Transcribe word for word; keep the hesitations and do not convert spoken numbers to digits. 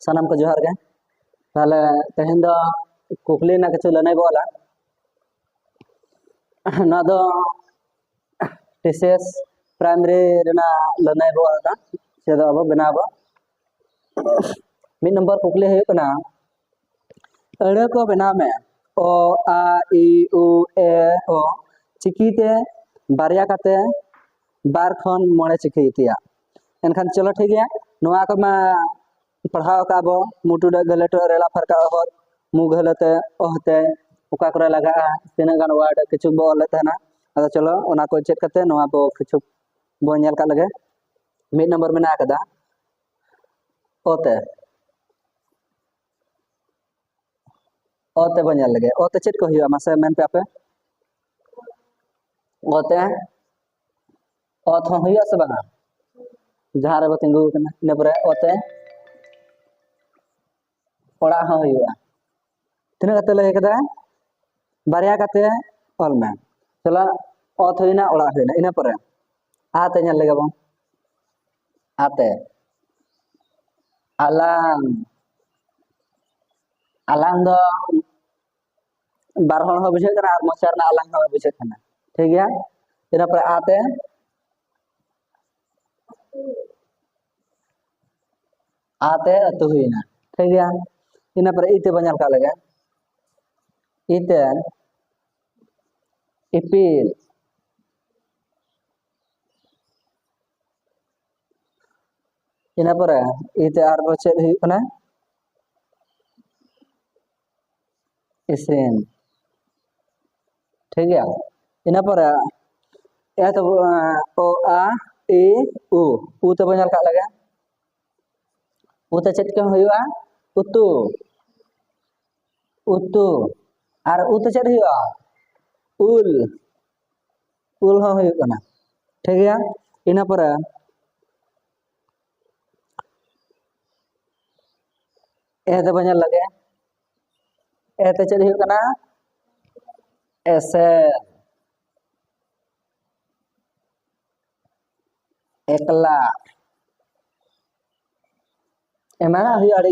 ᱥᱟᱱᱟᱢ ᱠᱚ ᱡᱚᱦᱟᱨ ᱜᱮ᱾ ᱛᱟᱦᱞᱮ ᱛᱮᱦᱮᱧ ᱫᱚ ᱠᱩᱠᱞᱤ ᱨᱮᱱᱟᱜ ᱠᱤᱪᱷᱩ ᱞᱟᱹᱱᱟᱹᱭ ᱵᱚ ᱚᱞᱟ᱾ ᱱᱚᱣᱟ ᱫᱚ ᱴᱤ ᱥᱤ ᱮᱥ ᱯᱨᱟᱭᱢᱟᱨᱤ ᱨᱮᱱᱟᱜ ᱞᱟᱹᱱᱟᱹᱭ ᱵᱚ ᱚᱞᱟ, ᱪᱮᱫᱚᱜ ᱟᱵᱚ, ᱵᱮᱱᱟᱣ ᱟᱵᱚ᱾ ᱢᱤᱫ ᱱᱚᱢᱵᱚᱨ ᱠᱩᱠᱞᱤ ᱦᱩᱭᱩᱜ ᱠᱟᱱᱟ, ᱟᱹᱲᱟᱹ ᱠᱚ ᱵᱮᱱᱟᱣ ᱢᱮ᱾ ᱚ, ᱟ, ᱤ, ᱩ, ᱮ, ᱳ ᱪᱤᱠᱤᱛᱮ ᱵᱟᱨᱭᱟ ᱠᱟᱛᱮ ᱵᱟᱨ ᱠᱷᱚᱱ ᱢᱚᱬᱮ ᱪᱤᱠᱤ ᱛᱮᱭᱟᱜ᱾ ᱮᱱᱠᱷᱟᱱ ᱪᱚᱞᱚ ᱴᱷᱤᱠ ᱜᱮᱭᱟ, ᱱᱚᱣᱟ ᱠᱚᱢᱟ ᱯᱟᱲᱦᱟᱣ ᱟᱠᱟᱫ ᱵᱚ, ᱢᱩᱴᱩᱰᱟᱹᱜ ᱜᱟᱹᱞᱟᱹᱴᱚᱜ ᱨᱮᱞᱟ ᱯᱷᱟᱨᱠᱟ ᱚᱦᱚᱫ, ᱢᱩ ᱜᱷᱟᱹᱞᱟᱹᱛᱮ ᱚᱦᱛᱮ, ᱚᱠᱟ ᱠᱚᱨᱮ ᱞᱟᱜᱟᱜᱼᱟ, ᱛᱤᱱᱟᱹᱜ ᱜᱟᱱ ᱣᱟᱨᱰ ᱠᱤᱪᱷᱩ ᱵᱚ ᱚᱞ ᱞᱮᱫ ᱛᱟᱦᱮᱱᱟ᱾ ᱟᱫᱚ ᱪᱚᱞᱚ ᱚᱱᱟ ᱠᱚ ᱪᱮᱫ ᱠᱟᱛᱮ ᱱᱚᱣᱟ ᱵᱚ ᱠᱤᱪᱷᱩ ᱵᱚ ᱧᱮᱞ ᱠᱟᱜ ᱞᱮᱜᱮ᱾ ᱢᱤᱫ ᱱᱚᱢᱵᱚᱨ ᱢᱮᱱᱟᱜ ᱟᱠᱟᱫᱟ ᱚ ᱛᱮ᱾ ᱚ ᱛᱮ ᱵᱚ ᱧᱮᱞ ᱞᱮᱜᱮ᱾ ᱚ ᱛᱮ ᱪᱮᱫ ᱠᱚ ᱦᱩᱭᱩᱜᱼᱟ ᱢᱟᱥᱮ ᱢᱮᱱ ᱯᱮ ᱟᱯᱮ? ᱚ ᱛᱮ ᱚᱛ ᱦᱚᱸ ᱦᱩᱭᱩᱜᱼᱟ ᱥᱮ ᱵᱟᱝᱟ? ᱡᱟᱦᱟᱸ ᱨᱮᱵᱚ ᱛᱤᱸᱜᱩ ᱟᱠᱟᱱᱟ, ᱤᱱᱟᱹ ᱯᱚᱨᱮ ᱚ ᱛᱮ ᱚᱲᱟᱜ ᱦᱚᱸ ᱦᱩᱭᱩᱜᱼᱟ᱾ ᱛᱤᱱᱟᱹᱜ ᱠᱟᱛᱮ ᱞᱟᱹᱭ ᱠᱟᱫᱟ? ᱵᱟᱨᱭᱟ ᱠᱟᱛᱮ ᱚᱞ ᱢᱮ᱾ ᱪᱚᱞᱚ, ᱚᱛ ᱦᱩᱭᱱᱟ, ᱚᱲᱟᱜ ᱦᱩᱭᱱᱟ, ᱤᱱᱟᱹ ᱯᱚᱨᱮ ᱟ ᱛᱮ ᱧᱮᱞ ᱞᱮᱜᱮ ᱵᱚᱱ᱾ ᱟ ᱛᱮ ᱟᱞᱟᱝ᱾ ᱟᱞᱟᱝ ᱫᱚ ᱵᱟᱨ ᱦᱚᱲ ᱦᱚᱸ ᱵᱩᱡᱷᱟᱹᱜ ᱠᱟᱱᱟ ᱟᱨ ᱢᱚᱪᱟ ᱨᱮᱱᱟᱜ ᱟᱞᱟᱝ ᱦᱚᱸ ᱵᱩᱡᱷᱟᱹᱜ ᱠᱟᱱᱟ᱾ ᱴᱷᱤᱠ ᱜᱮᱭᱟ, ᱤᱱᱟᱹ ᱯᱚᱨᱮ ᱟ ᱛᱮ, ᱟ ᱛᱮ ᱟᱹᱛᱩ ᱦᱩᱭᱱᱟ᱾ ᱴᱷᱤᱠ ᱜᱮᱭᱟ, ᱤᱱᱟᱹ ᱯᱚᱨᱮ ᱤ ᱛᱮ ᱵᱚᱱ ᱧᱮᱞ ᱠᱟᱜ ᱞᱮᱜᱮ᱾ ᱤ ᱛᱮ ᱤᱯᱤᱞ᱾ ᱤᱱᱟᱹ ᱯᱚᱨᱮ ᱤ ᱛᱮ ᱟᱨᱦᱚᱸ ᱪᱮᱫ ᱦᱩᱭᱩᱜ ᱠᱟᱱᱟ? ᱤᱥᱤᱱ᱾ ᱴᱷᱤᱠ ᱜᱮᱭᱟ, ᱤᱱᱟᱹ ᱯᱚᱨᱮ ᱮ ᱛᱮᱵᱚ, ᱚ, ᱟ, ᱤ, ᱩ, ᱩ ᱛᱮᱵᱚ ᱧᱮᱞ ᱠᱟᱜ ᱞᱮᱜᱮ᱾ ᱩ ᱛᱮ ᱪᱮᱫ ᱠᱚ ᱦᱩᱭᱩᱜᱼᱟ? ᱩᱛᱩ, ᱩᱛᱩ᱾ ᱟᱨ ᱩ ᱛᱮ ᱪᱮᱫ ᱦᱩᱭᱩᱜᱼᱟ? ᱩᱞ, ᱩᱞ ᱦᱚᱸ ᱦᱩᱭᱩᱜ ᱠᱟᱱᱟ᱾ ᱴᱷᱤᱠ ᱜᱮᱭᱟ, ᱤᱱᱟᱹ ᱯᱚᱨᱮ ᱮ ᱛᱮᱵᱚ ᱧᱮᱞ ᱞᱮᱜᱮ᱾ ᱮ ᱛᱮ ᱪᱮᱫ ᱦᱩᱭᱩᱜ ᱠᱟᱱᱟ? ᱮᱥᱮᱨ, ᱮᱠᱞᱟ᱾ ᱮᱢᱟᱱᱟᱜ ᱦᱩᱭᱩᱜᱼᱟ ᱟᱹᱰᱤ